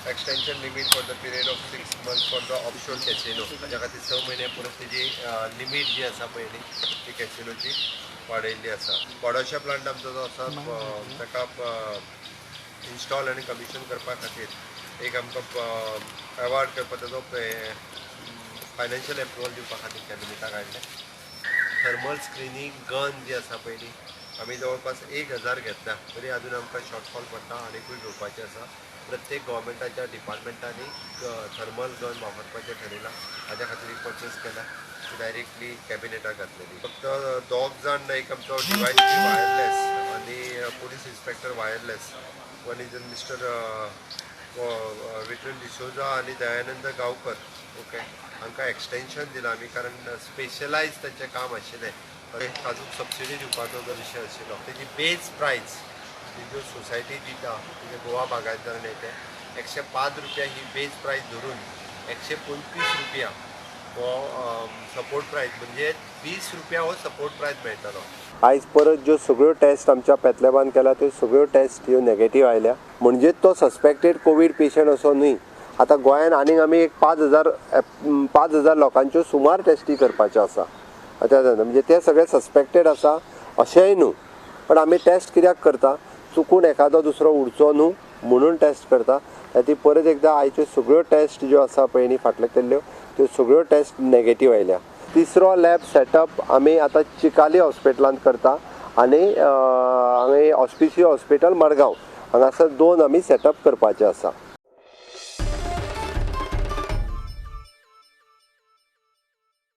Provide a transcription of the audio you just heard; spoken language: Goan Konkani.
Extension limit for the period of 6 months for the offshore casino. ताच्या खातीर 6 म्हयने परत तेजी लिमीट जी आसा पळय न्ही, ती कॅसिनोची वाडयल्ली आसा. बॉडोशा प्लांट आमचो जो आसा, ताका इन्स्टॉल आनी कमिशन करपा खातीर एक आमकां अवॉर्ड करपा, ताजो फायनान्शियल एप्रुवल दिवपा खातीर कॅबिनेटाक हाडलें. थर्मल स्क्रिनींग गन जी आसा पयली, आमी जवळपास 1000 घेतल्या, तरी अजून आमकां शॉर्टफॉल पडटा, आनीकूय घेवपाचें आसा. प्रत्येक गव्हर्मेंटाच्या डिपार्टमेंटांनी थर्मल गन वापरपाचें ठरयलां. ताच्या खातीर परचेस केल्या, डायरेक्टली कॅबिनेटाक घातलेली. फक्त दोग जाण, एक आमचो डीवायएसपी वायरलेस आनी police inspector wireless, one is Mister Vittal D'Souza आनी दयानंद गांवकर, ओके, हांकां एक्सटेन्शन दिलां आमी, कारण स्पेशलायज तांचें काम आशिल्लें. काजूक सबसिडी दिवपाचो जो विशय आशिल्लो, तेजी बेज प्रायस ज्यो सोसायटी दिता, म्हणजे गोवा बागायतदार ते 105 रुपया ही बेज प्रायस धरून 125 रुपया हो सपोर्ट प्रायस, म्हणजे 20 रुपया हो सपोर्ट प्रायस मेळटलो. आयज परत ज्यो सगळ्यो टेस्ट आमच्या पॅथलॅबान केल्या, त्यो सगळ्यो टेस्ट ह्यो नेगेटीव आयल्या, म्हणजे तो सस्पेक्टेड कोवीड पेशंट असो न्हय. आतां गोंयान आनीक आमी एक 5000 लोकांच्यो सुमार टेस्टी करपाच्यो आसा. आतां म्हणजे ते सगळे सस्पेक्टेड आसा अशेंय न्हू, पण आमी टेस्ट कित्याक करता? चुकून एखादो दुसरो उरचो न्हू म्हणून टेस्ट करता. ती परत एकदां आयच्यो सगळ्यो टेस्ट ज्यो आसा पळय न्ही, फाटल्यो केल्ल्यो, त्यो सगळ्यो टेस्ट नेगेटीव आयल्या. तिसरो लॅब सेटअप आमी आतां चिकाली हॉस्पिटलांत करता आनी हांगा ऑस्पिसियो हॉस्पिटल मडगांव हांगासर दोन आमी सेटअप करपाचे आसा.